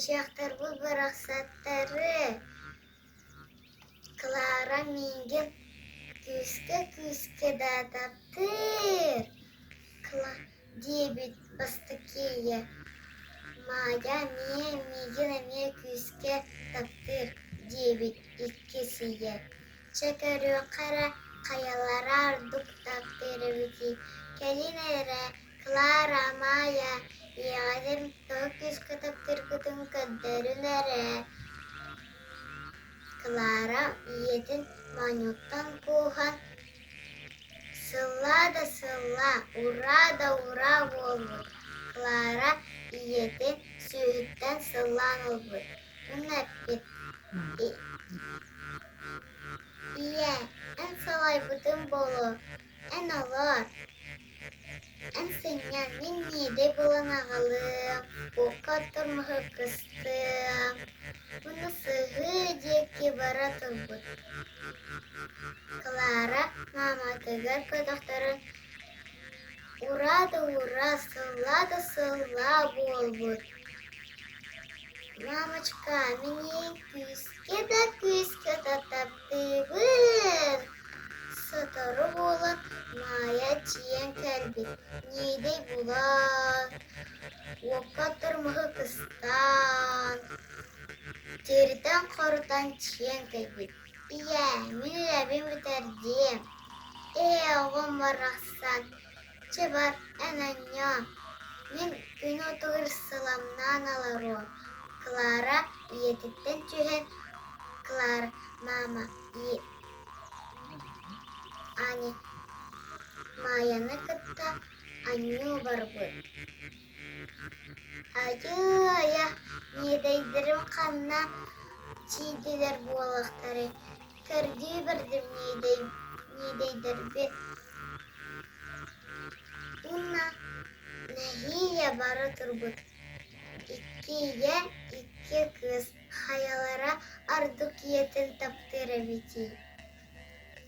Чыычаахтарбыт барахсаттары, Клара миигин күүскэ-күүскэ да таптыыр, диэбит бастакы ийэ. Маайа эмиэ миигин эмиэ күүскэ таптыыр, диэбит иккис ийэ. Чэ көрүөххэ эрэ, хайалара ордук таптыыр эбитий, кэлин эрэ Клара, Маайа, ийэҕитин тоҕо күүскэ таптыыргытын көрдөрүн эрэ. Клара ийэтин моонньуттан кууһан сыллаа да сыллаа, ураа да ураа буолбут. Клара ийэтин сүүһүттэн сыллаан ылбыт уонна эппит: «Ийээ, эн салайбытыҥ буолуо, эн олоор, Эн сынньан, мин миэдэй булан аҕалыам, уокка оттор маһы кыстыам уонна сыһыы диэки бара турбут. Клара мааматыгар көтөхтөрөн ураа да ураа, сыллаа да сыллаа буолбут. «Мамочка, мин эйигин күүскэ да күүскэ таптыыбын!» Сотору буолан Маайа тиийэн кэлбит, ньиидэй булан, уокка оттор маһы кыстаан, тиритэн-хорутан тиийэн кэлбит: «Ийээ, мин үлэбин бүтэрдим, ээ, оҕом барахсан, чэ бар, эн оонньоо, мин күн уотугар сыламнаан олоруом». Клара ийэтиттэн түһэн, Клара, «Маама, Аня Маайаны кытта анньыы барбыт. Айыы-айа, миэдэйдэрим ханна тиийдилэр буоллахтарай, көрдүү бардым миэдэйдэрбин уонна нэһиилэ бара турбут. Икки ийэ, икки кыыс хайалара ордук ийэтин таптыыр эбитий?